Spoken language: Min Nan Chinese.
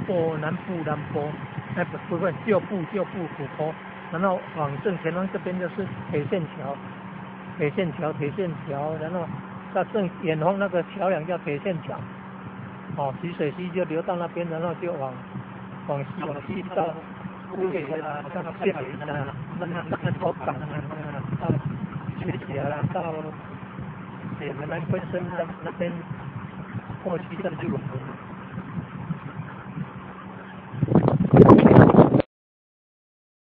部南部南坡，哎不不不舊部舊部古坡，然後往正前方這邊就是鐵線橋，鐵線橋鐵線橋，然後在正遠方那個橋梁叫鐵線橋，哦，集水溪就流到那邊，然後就往往西往西到烏溪啊，像下雲啊，那那那個港啊，到學姐啦，到南昆生那那邊過去這就。